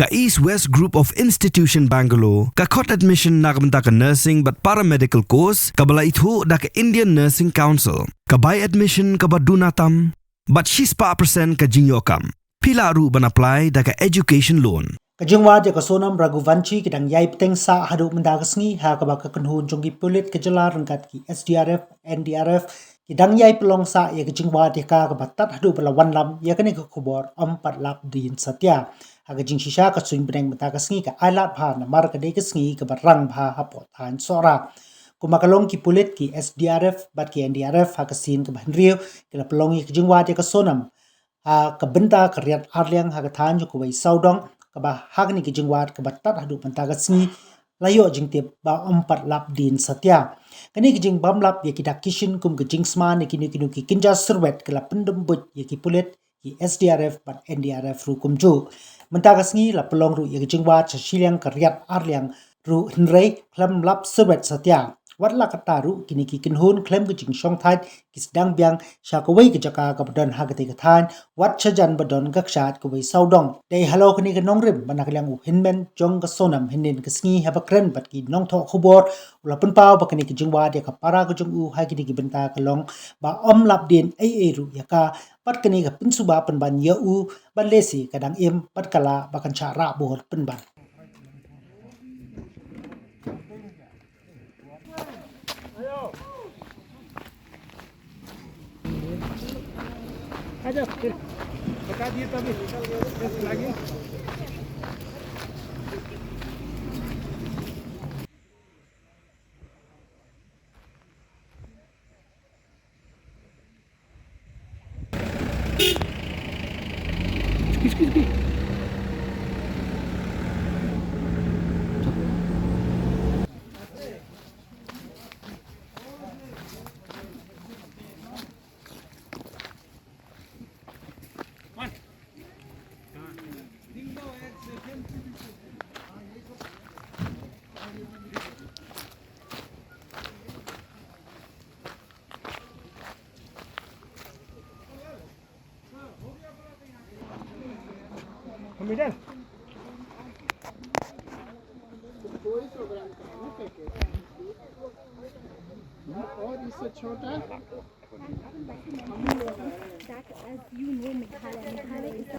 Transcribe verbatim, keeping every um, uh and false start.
Ka East West Group of Institution Bangalore ka khot admission na ka bynta ka nursing bad paramedical course kaba la ithuh da ka Indian Nursing Council. Ka bai admission kaba duna tam bad shispah percent ka jingïoh kam. Phi lah ruh ban apply da ka education loan. Ka jingwad ïa ka Sonam Raghuvanshi ka dang ïai bteng sah haduh mynta ka sngi, ha kaba ka kynhun jong ki pulit ka jylla ryngkat ki S D R F, N D R F ki dang ïai pynlong sah ïa ka jingwad ïa ka, kaba tad haduh ba la wanlam ïa kane ka khubor ym pat lap dien satia. Ha ka jingshisha ka suiñ bneng mynta ka sngi ka ailad bha namar ka dei ka sngi kaba rang bha hapoh thaiñ Sohra. Kumba ka long, ki pulit, ki S D R F bad ki N D R F ha ka sien kaba hynriew ki la pynlong ïa ka jingwad ïa ka Sonam ha ka bynta ka riat arliang ha ka thaiñ jong kawei sawdong, kaba ha kane ka jingwad kaba tad haduh mynta ka sngi la ïoh jingtip ba ym pat lap dien satia. Kane ka jingbymlap ïa ki dak ki shin kum ka jingsman ïa kino kino ki kynja syrwet ka la pyndem buit ïa ki pulit, ki S D R F bad N D R F ruh kumjuh. Mynta ka sngi la pynlong ruh ïa ka jingwad sha shiliang ka riat arliang ruh, hynrei khlem lap syrwet satia. Wat la katta ruh, kine ki kynhun khlem ka jingshongthait ki sdang biang sha kawei ka jaka kaba don ha katei ka thaiñ, wat shajan ba don ka kshaid kawei sawdong. Dei halor kane ka nongrim ba na ka liang u hynmen jong ka Sonam hynnin ka sngi, haba kren bad ki nongthoh khubor, u la pynpaw ba kane ka jingwad ïa ka para ka jong u ha kine ki bynta ka long ba ym lap dien ei ei ruh ïa ka, bad kane ka pynsuba pynban ïa u, bad lehse ka dang im bad ka lah ba kan shah rah bor pynban. और इससे छोटा। That, as you know, Meghalaya, Meghalaya is a